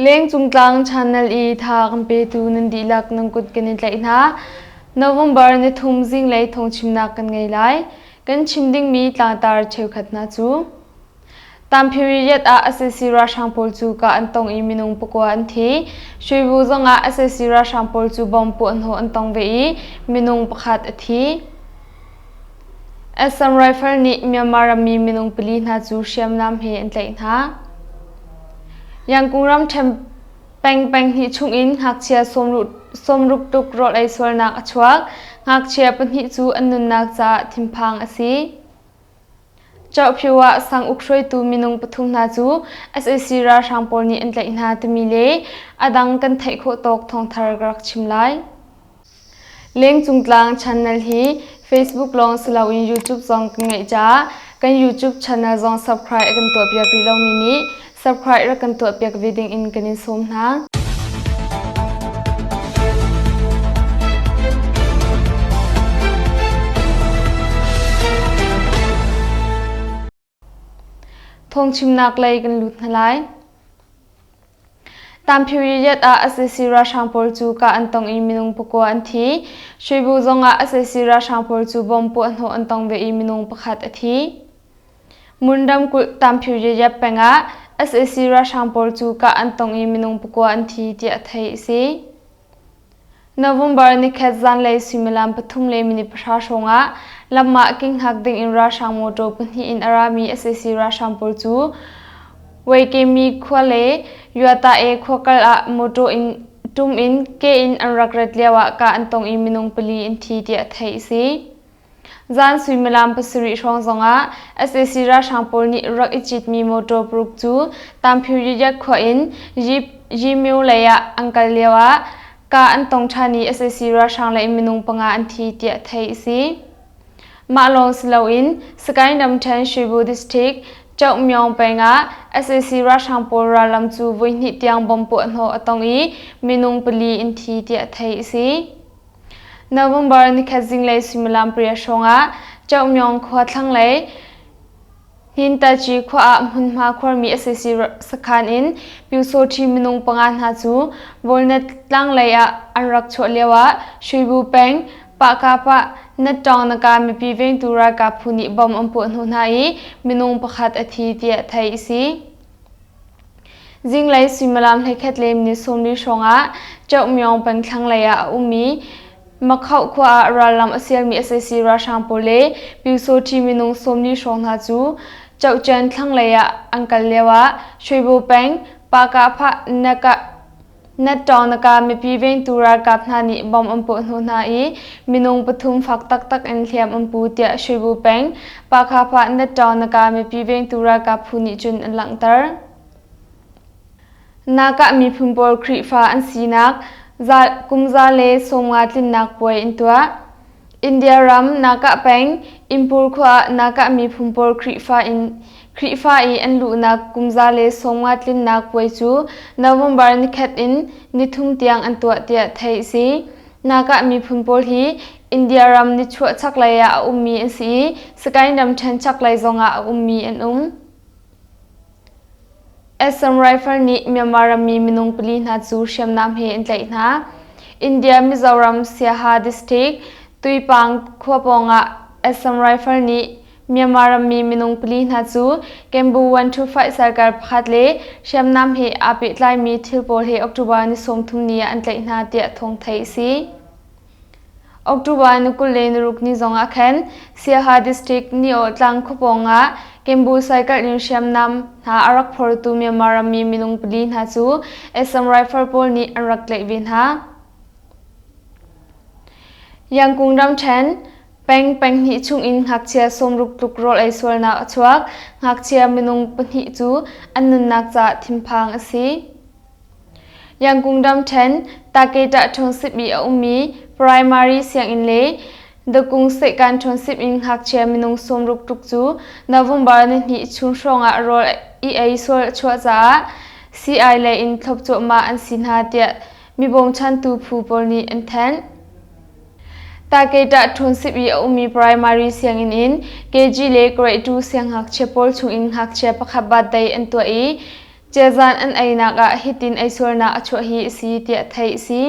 Lengcungtlang channel i tha kan petu nan dihlak nan kut kan in tlaih hna. November nithum zinglei thawngchimnak kan ngei lai. Kan chim dingmi tlangtar cheukhat hna cu Tamphiri ah sac ralhrang pawl cu kah an tong i minung pakua an thi. Shwebu zongah sac ralhrang pawl cu bomb puahhnawh an tong ve i minung pakhat a thi. Assam Rifle nih Myanmar rammi minung pali hna cu hriamnam he an tlaih hna. Yangkung ramṭhen peng penghnih chungin ngakchia sawmruk tluk rawl ei sualnak a chuak. Ngakchia pahnih cu an nunnak caah thinphang a si. Chohpyu ah sanguk hruaitu minung pathum hna cu sac ralhrang pawl nih an tlaih hna timi le a dang kan theih khawh tawk thawngthar ka rak chim lai. Lengcungtlang channel hi Facebook lawng si loin YouTube zong kan ngeih caah kan YouTube channel zong subscribe a kan tuahpiak rih lomi nih subscribe rak kan tuahpiak ve ding in kan in sawm hna. Thawngchimnak lei kan lut hna lai. Tamphiri ah sac ralhrang pawl cu kah an tong i minung pakua an thi. Shwebu zongah sac ralhrang pawl cu bomb puahhnawh an tong ve i minung pakhat a thi. Mun ramkulh Tamphiri peng ah sac ralhrang pawl cu kah an tong i minung pakua an thi tiah theih a si. November nikhat zanlei suimilam pathum le minute pahra hrawng ah lam ah kinghak ding in ralhrang motor pahnih in a rami sac ralhrang pawl cu Waikemi khua le Yuatae khua kal ah motor in tum in ke in an rak rat lio ah kah an tong i minung pali an thi tiah theih a si. Zan suimilam pasarih hrawng zongah sac ralhrang pawl nih rak i citmi motor paruk cu Tamphiriat khua in Yimyo lei ah an kal lio ah kah an tong ṭhan i sac ralhrang lei minung panga an thi tiah theih a si. Mah lawng si loin Sagaing ramṭhen Shwebu district Chaukmyong peng ah sac ralhrang pawl rallam cu voihnih tiang bomb puahhnawh a tong i minung pali an thi tiah theih a si. November nikhat zinglei suimilam pariat hrawngah Chaukmyong khua thlanglei Hnintaci khua ah hmunhma khuarmi sac sakhan in Pyusawṭhi minung panga hna cu Volnet tlanglei ah an rak chuah lioah Shwebu peng Pahkapah Nattawngnaka mipi vengtu ralkap phu nih bomb an puah hnawh hna i minung pakhat a thi tiah theih a si. Zinglei suimilam hleikhat le minute 40 hrawngah Chaukmyong peng thlanglei ah a ummi Makhauh khua ah rallam a sialmi sac ralhrang pawl le Pyusawṭhi minung 40 hrawng hna cu Chohchan thlanglei ah an kal lioah Shwebu peng Pahkahphah Nattawngnaka mipi vengtu ralkap hna nih bomb an puah hnawh hna i minung pathum fak taktak in hliam an pu tiah Shwebu peng Pahkahphah Nattawngnaka mipi vengtu ralkap phu nih cun an langhter. Nakah miphun pawl Khrihfa an sinak kumza le sawmnga tlinnak puai an tuah. India ram Nakah peng Impur khua ah Nakah miphun pawl Khrihfa in Khrihfa i an luhnak kumza le sawmnga tlinnak puai cu November nikhat in nithum tiang an tuah tiah theih a si. Nakah miphun pawl hi India ram nichuah chaklei ah a ummi an si i Sagaing ramṭhen chaklei zongah a ummi an um. Assam Rifle nih Myanmar rammi minung pali hna cu hriamnam he an tlaih hna. India Mizoram Siaha District Tuipang khua pawngah Assam Rifle nih Myanmar rammi minung pali hna cu Kembu 125 sarkar pakhat le hriamnam he aa pehtlaimi thil pawl he October ni 30 ni ah an tlaih hna tiah thawng theih a si. October ni 26 ni zongah khan Siaha District Niawhtlang khuapawng ah Kembu cycle in hriamnam hna a rak phortu Myanmar rammi minung pali hna cu Assam Rifle pawl nih an rak tlaih ve hna. Yangkung ramṭhen peng penghnih chungin ngakchia sawmruk tluk rawl ei sualnak a chuak. Ngakchia minung pahnih cu an nunnak caah thinphang a si. Yangkung ramṭhen Taketa Township i a ummi Primary sianginn le Dakung Sehkan Township in ngakchia minung sawmruk tluk cu November nihnih chun hrawngah rawl i ei sual a chuah caah sii-ai lei in thlop cuahmah an si hna tiah mi bawmchantu phu pawl nih an thanh. Taketa Township i a ummi Primary sianginn in KG le Grade 2 siangngakchia pawl chungin ngakchia pakhat birthday an tuah i. Ciazan an einak ah hitin eisualnak a chuah hi a si tiah theih a si.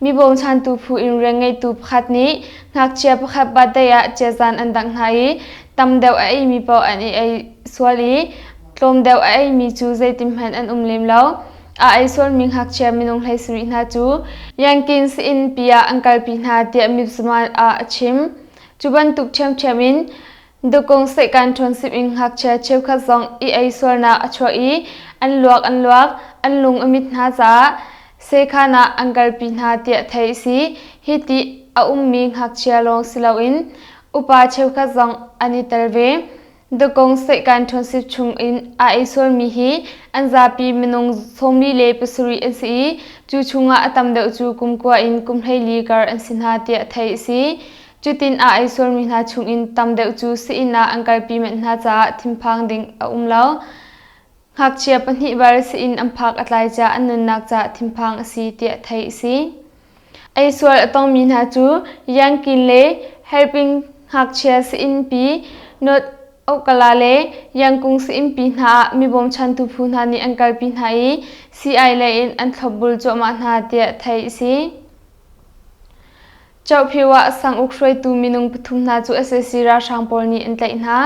Mi bawmchantu phu in rianngeitu pakhat nih ngakchia pakhat birthday ah ciazan an dangh hna i tam deuh a eimi paoh an i ei sual i tlawm deuh a eimi cu zeitinhmanh an um lem lo. A ei sualmi ngakchia minung 17 hna cu Yankin sii-inn pi ah an kalpi hna tiah Mipsaman ah a chim. Cu bantuk ṭhiamṭhiam in Dukung sehkan ṭhawn in ngakchia cheukhat zong i ei sualnak a chuah i an luak an luak, an lung a mit hna caah sekhan ah an kalpi hna tiah theih a si. Hiti a ummi ngakchia lawng si loin upa cheukhat zong an i tel ve. Dukung sehkan ṭhawnship chung in aa ei sualmi hi an zapi minung 47 an si i cu chungah a tam deuh cu kum 9 in kum 14 kar an si hna tiah theih a si. Cutin a ei sualmi hna chungin tam deuh cu sii-inn ah an kalpi manh hna caah thinphang ding a um lo. Ngakchia pahnih bal sii-inn an phak a tlai caah an nunnak caah thinphang a si tiah theih a si. Ei sual a tongmi hna cu Yankin le Helping ngakchia sii-inn pi North Okala le Yangkung sii-inn pi hna ah mi bawmchantu phu hna nih an kalpi hna i sii-ai lei in an thlopbul cuahmah hna tiah theih a si. Cohphiu ah sanguk hruaitu minung pathum hna cu sac ralhrang pawl nih an tlaih hna.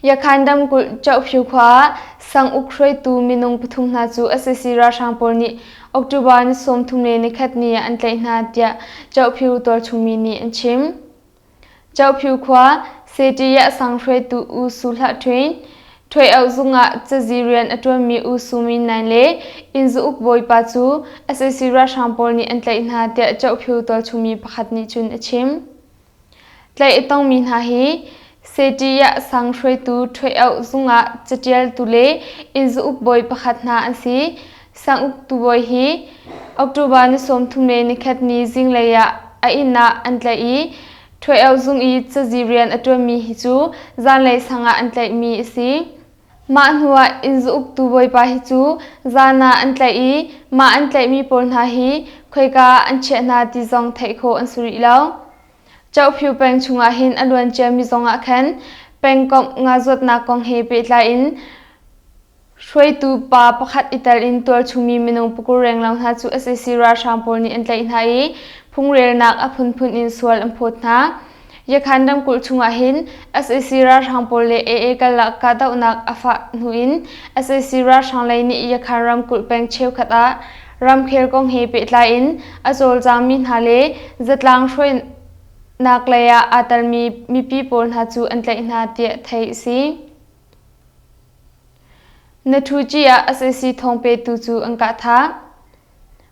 Yakhan ramkulh Cohphiu khua ah sanguk hruaitu minung pathum hna cu sac ralhrang pawl nih October ni 31 ni ah an tlaih hna tiah Cohphiu tualchungmi nih an chim. Cohphiu khua Setiyah sang hruaitu U Su Hlah Ṭwin, Ṭhuai-auh zung ah cazi rian a ṭuanmi U Su Min Naing le innzu uk bawipa cu sac ralhrang pawl nih an tlaih hna tiah Cohphiu tualchungmi pakhat nih cun a chim. Tlaih a tongmi hna hi Setiyah sang hruaitu Ṭhuai-auh zung ah caṭialtu le innzu uk bawi pakhat hna an si. Sang uktu bawi hi October ni 31 ni zinglei ah a inn ah an tlaih i Ṭhuai-auh zung i cazi rian a ṭuanmi hi cu zanlei sang ah an tlaihmi a si. Mah hnuah inn zu-uktu bawipa hi cu zan ah an tlaih i mah an tlaihmi pawl hna hi khoika ah an chiah hna ti zong theih khawh an si rih lo. Cohphiu peng chungah hin a luan ciami zongah khan pengkomh nga zuatnak kong he pehtlai in Hruaitu pa pakhat i tel in tualchungmi minung pakul renglo hna cu sac ralhrang pawl nih an tlaih hna i phungrelnak a phunphun in sual an phawt hna. Yakhan ramkulh chungah hin sac ralhrang pawl le AA karlak kahdohnak a fah hnu in sac ralhrang lei nih Yakhan ramkulh peng cheukhat ah ramkhel kong he pehtlai in a cawlcangmi hna le zatlang hruainak lei ah aa telmi mipi pawl hna cu an tlaih hna tiah theih a si. Na ṭhuci ah sac thawngpetu cu an kah thah.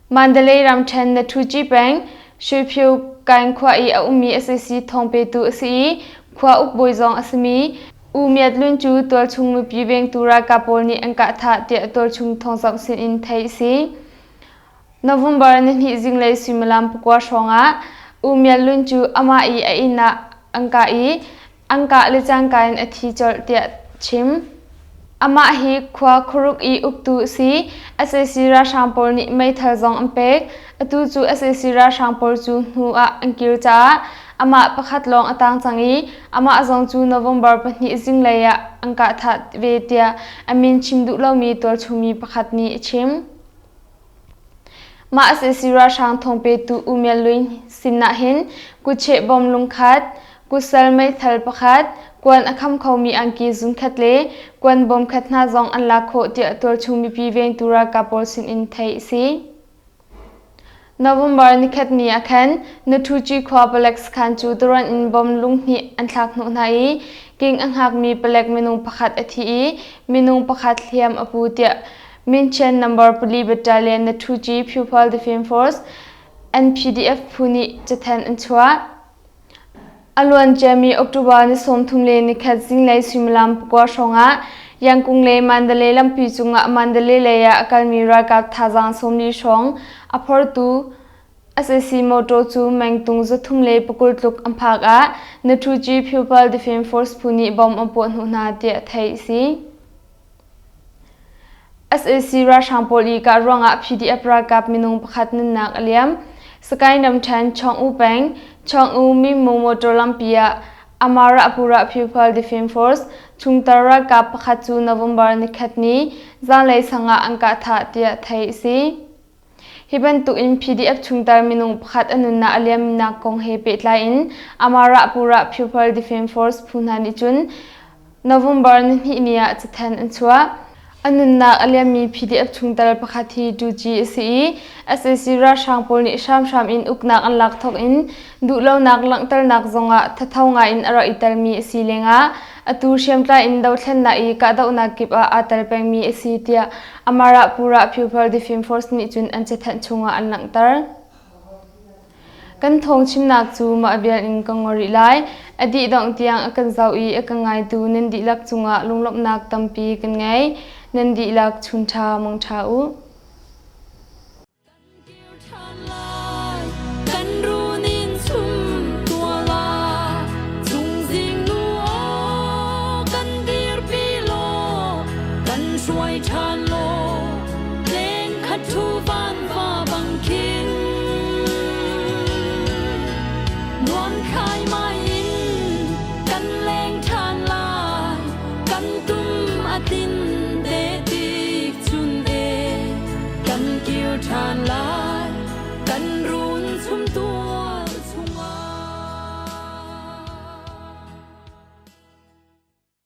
Mandalay ramṭhen na ṭhuci peng Shwephiu Kaing khua i a ummi sac thawngpetu a si i khua ukbawi zong a simi U Myat Lwin cu tualchung mipi vengtu ralkap pawl nih an kah thah tiah tualchung thawngzamh sinin theih a si. November nihnih zinglei suimilam 9 hrawngah U Myat Lwin cu amah i a inn ah an kah i An kah le cangka in a thi colh tiah chim. Amah hi khua khuaruk i uktu a si. Sac ralhrang pawl nih meithal zong an pek. Atu cu sac ralhrang pawl cu hnu ah an kir caah amah pakhat lawng a tang cang i amah zong cu November 2 zinglei ah an kah thah ve tiah a min chim duh lomi tualchungmi pakhat nih a chim. Mah sac ralhrang thawngpetu U Myat Lwin sin ah hin kutcheh bom lungkhat, kutsal meithal pakhat, kuan a kham khomi angki zungkhat le kuan bom khat hna zong an lak khawh tiah tualchung mipi vengtu ralkap pawl sinin theih a si. November nikhat ni ah khan Nathuci khua palek sakhan cu drone in bom lunghnih an thlak hnawh hna i king a hngakmi palek minung pakhat a thi i minung pakhat hliam a pu tiah Minchen Number 4 Battalion Nathuci Pupil Defence Force NPDF phu nih cathanh an chuah. A luanciami October ni 31 zinglei suimilam 9 hrawngah Yangkung le Mandalay lampi cungah Mandalay lei ah a kalmi ralkap thazaang 40 hrawng a phortu sac motor cu mengtung 320 tluk an phak ah Nathuci Pupil Defence Force phu nih bomb an puah hnawh hna tiah theih a si. Sac ralhrang pawl i kah ruangah PDF ralkap minung pakhat nunnak a liam. Sagaing ramṭhen Chawng-U peng, Chawng-U Mimmu motor lampi ah Amarapura People Defence Force chungtel ralkap pakhat cu November nikhat ni zanlei sang ah an kah thah tiah theih a si. Hi bantuk in PDF chungtel minung pakhat a nunnak a liamnak kong he pehtlai in Amarapura People Defence Force phu hna nih cun November nihnih ni ah cathanh an chuah. A nunnak a liammi PDF chungtel pakhat hi 2G a si i sac ralhrang pawl nih hramhram in uknak an lak thawk in duhlonak langhternak zongah thatho ngaiin a rak i telmi a si lengah atu hriamtlai in dothlennak i kahdohnak kip ah aa tel pengmi a si tiah Amarapura People Defence Force nih cun an cathanh chungah an langhter. Kan thawngchimnak cu mah vial in ka ngol rih lai. A dih dongh tiang a kan zoh i a kan ngaitu nan dihlak cungah lunglawmhnak tampi kan ngei. Nan dihlak chunṭha mangṭha u. Kan runin chum tuala chungzing nu aw kan dirpi law kan hruai ṭhan law leng khat thu van va bang khin nuam khai mai in kan leng ṭhan lai kan tum a tin te tik chun e kan kir ṭhan lai kan ru.